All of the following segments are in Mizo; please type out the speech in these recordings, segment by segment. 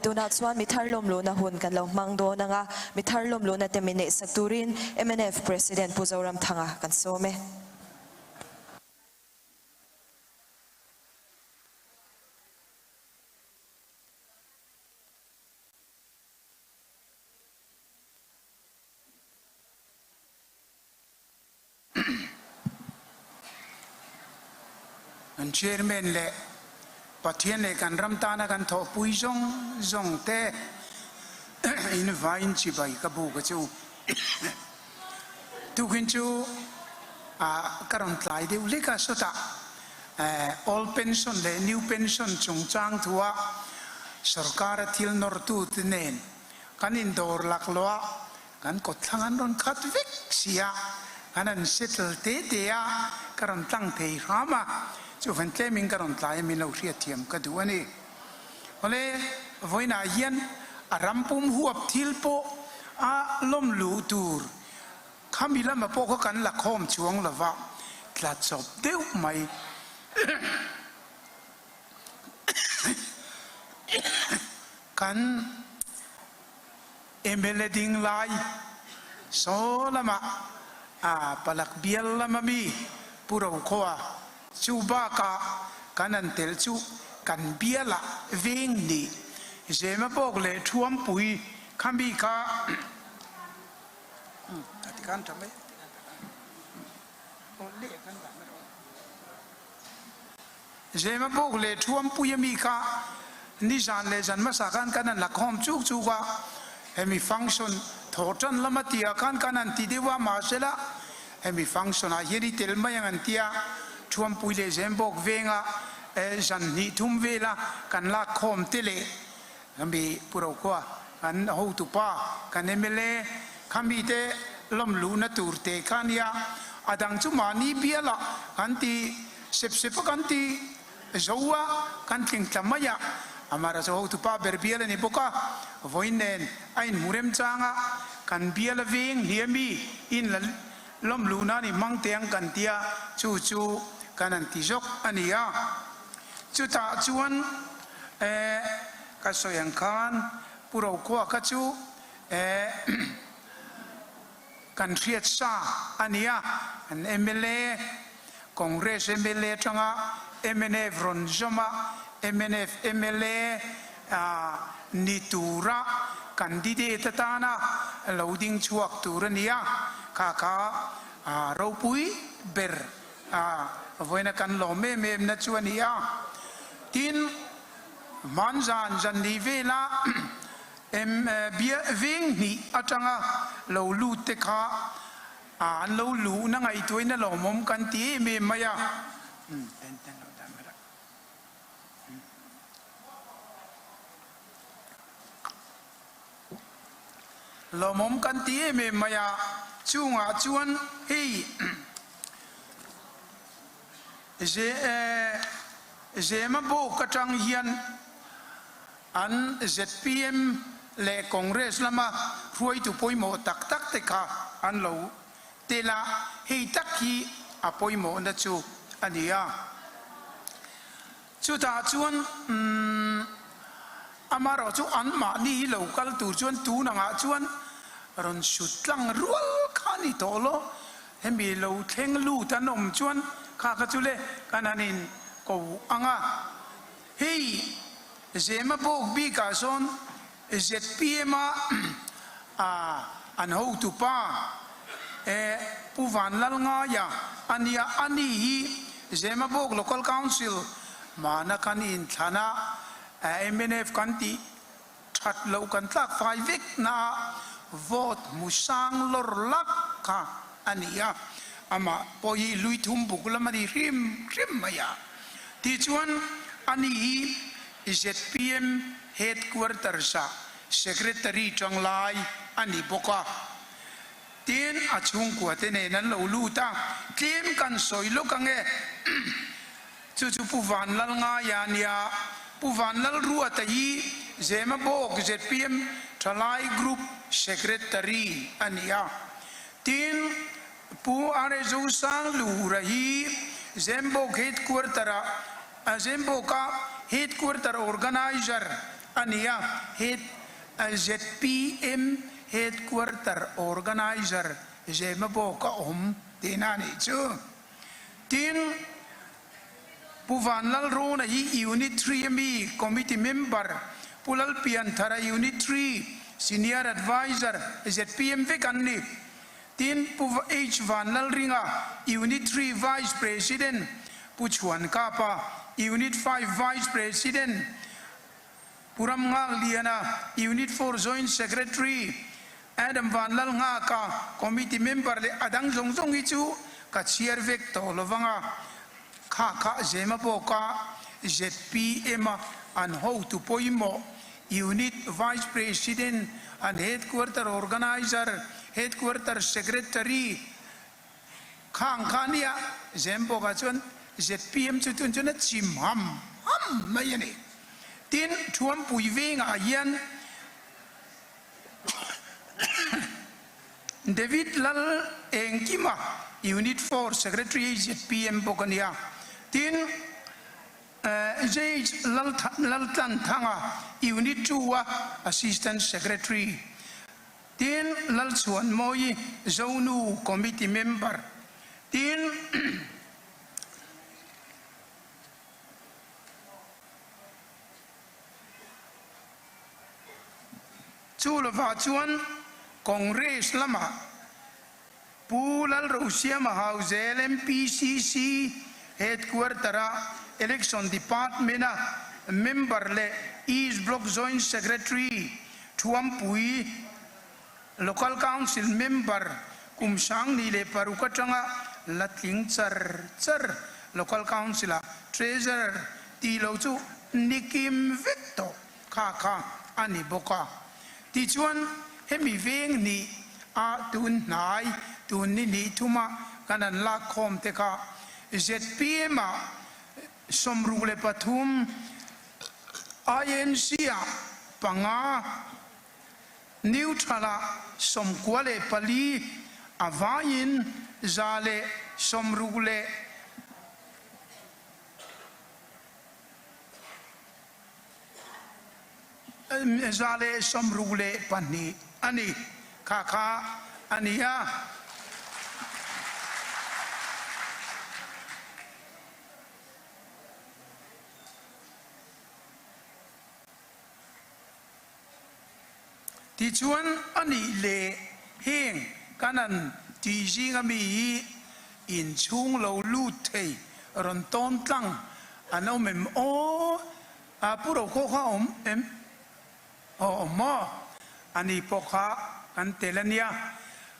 tunah chuan mi thar lawmluhna hun kan lo hmang dawn ang a, mi thar lawmluhna te min neihsak turin mnf President Pu Zoramthanga kan sawm e. Kan Chairman leh Pathian leh kan ram tana kan thawhpui zawng zawng te in vain chibai ka buk a chu. Tukin chu ka rawn tlai deuh hlek a, sawtah Old Pension leh New Pension chungchang thua sorkara thil nawrtu te nen kan indawr laklawh a, Kan kawtthlang an rawn khat vek si a, an han settle te te a, ka rawn tlang thei hram a, chuvan tlemin ka rawn tlai a min lo hriatthiam ka duh a ni. Awle, vawiinah hian a ram pum huap thil pawh a lawm luh tur khami lama pawh kha kan la khawm chuang lo va, tla chawp deuh mai. Kan. Mla ding lai saw lamah a palak bial lama mi Pu Rokhua chu bakah kan an tel chu kan bialah veng nih Zema bawk leh Thuampui kha mi kha Zema buk leh Thuampui a mi kha nizan leh zan hmasa khan kan han la khawm chuk chuk a, hemi function thawh tan lama tihah khan kan han ti deuh a, mahsela hemi function ah hian i tel mai ang an ti a, Thuampui leh Zembawk venga zan hnih thum vela kan lak khawm te leh hemi Pu Rokhua kan hotupa kan mla kha mite lawm luhna tur te kha a nia, a dang chu mahni bialah kan ti. Sep sep a kan ti zo a, kan tling tla mai a, amah chu hotupa ber bial a ni bawk a, vawiin nen a inhmu remchang a, kan bial a veng hliami in la lawm luh nan i hmang teh ang kan tia, chu chu kan han ti zawk a ni a. Chutah chuan eh ka sawi ang khan Pu Rokhua kha chu eh Kan hriat sa a nia, an mla, Congress mla atanga mnf rawn zawm a, mnf mla ni tura candidate atana lo ding chhuak tur a nia, kha kha ropui ber vawiina kan lawm em em na chu a ni a. Tin, hmanzan zan ni vela Em bia veng hnih atanga lo lut te kha an lo luhna ngaihtuahin a lawmawm kan ti em em mai a. Lawmawm kan ti em em mai a, chungah chuan hei Zema bawk atang hian An zpm leh Congress lama hruaitu pawimawh tak tak te kha an lo tel a, hei tak hi a pawimawhna chu a ni a. Chutah chuan amaherawh chu anmahni hi lo kal tur chuan tun angah chuan rawn sut tlang rual kha a ni tawh lo. Hemi lo thleng lut an awm chuan kha kha chu le kan han in ko ang a. Hei Zema bawk bikah sawn zpm a an hotu pa Pu Vanlalngaia a nia, a ni hi Zema bawk Local Council mana kan inthlan a, mnf kan tih that loh kan tlak fai vek na ah vote hmu sang lawr lak kha a ni a, amah pawh hi lui thum buk lam a ni hrim hrim mai a. Tichuan a ni hi zpm headquarters ah secretary tanglai a ni bawk a, tin a chhungkua te nen an lo lut a, tlem kan sawi lawk ang e. Chu chu Pu Vanlalngaia a nia. Pu Vanlalruata hi Zemabawk zpm Thalai Group Secretary a ni a. Tin, Pu Arezosang Luhura hi Zembawk Headquarter-ah Zembawka Headquarter Organizer. a ni a, head zpm Headquarter Organiser Zemabawk a awm tihna a nih chu. Tin, Pu Vanlalrawna hi Unit Three ami Committee Member, Pu Lalpianthara Unit Three Senior Adviser zpm vek an ni. Tin, Pu H Vanlalringa Unit Three Vice President, Pu Chhuankapa Unit Five Vice President, Pu Ramnghakliana, Unit Four Joint Secretary, Adam Vanlalnghaka, Committee Member leh a dang zawng zawng hi chu ka chhiar vek tawh lo vang a, kha kha zema bawka zpm a an hotu pawimawh Unit Vice President, an Headquarter Organiser, Headquarter Secretary khang kha nia zem bawkah chuan zpm chu tun chuan a chim ham ham mai a ni. Tin, Thuampui vengah hian David Lal Engkima, Unit 4 Secretary zpm bawk a nia. Tin, JH Laltlanthanga, Unit 2 a Assistant Secretary. Tin, Lalchhuanmawi Zonu Committee Member. Tin, Chu lovah chuan Congress lamah Pu Lalrosiama Hauzel MPCC Headquarter-a Election Department-a member leh East Block Joint Secretary Thuampui Local Council member kum 2006 atanga la tling char char Local Council-a Treasurer tih lo chu ni kim vek tawh kha kha a ni bawk a. Tichuan, hemi veng hnih a tun hnai tun ni hnih thuma kan han lak khawm te kha zpm ah 63, INC ah panga, Neutral ah 94, a vaiin 160 leh 162 a ni. Kha kha a ni a. Tichuan, a nih leh heng kan an tih zinga mi hi inchhung lo lut thei rawn tawn tlang an awm em aw? A pu ro khaw kha awm em? Aw awm maw? A ni pawh kha kan tel a nia.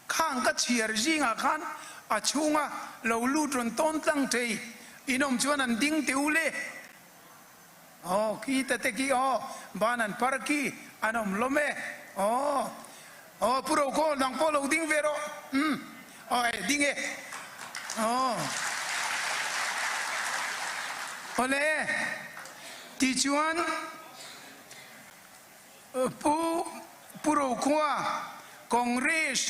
Khang ka chhiar zingah khan a chhunga lo lut rawn tawn tlang thei in awm chuan an ding teh u le. Aw khi ta te khi aw ban an par khi an awm hlawm e aw aw pu ro khaw nang pawh lo ding ve rawh umm aw e ding e aw awle tichuan pu pu ro khua Congress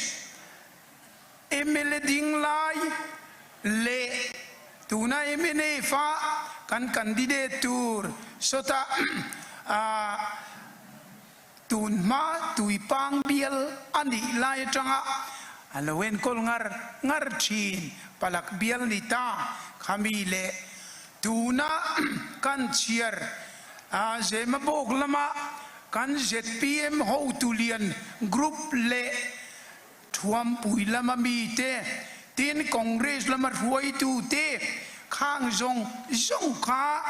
Mla ding lai leh tuna mnf a kan candidate tur sawtah tun hma Tuipang bial a nih lai atanga a lo enkawl ngar ngar thin Palak bial ni ta khami leh tuna kan chhiar Zemabawk lama kan zpm hotu lian group leh Thuampui lama mite, tin Congress lama hruaitute khang zawng zawng kha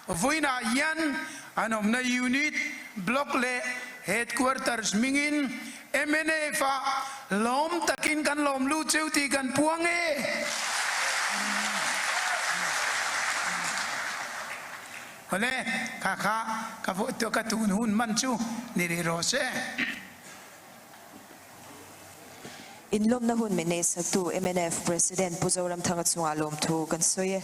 vawiinah hian an awmna unit, block leh headquarters hmingin mnf ah lawm takin kan lawm lut cheu tih kan puang e. Awle, kha kha ka tun hun hman chu ni rih rawh se. Inlawmna hun min neihsaktu mnf President Pu Zoramthanga chungah lawmthu kan sawi e.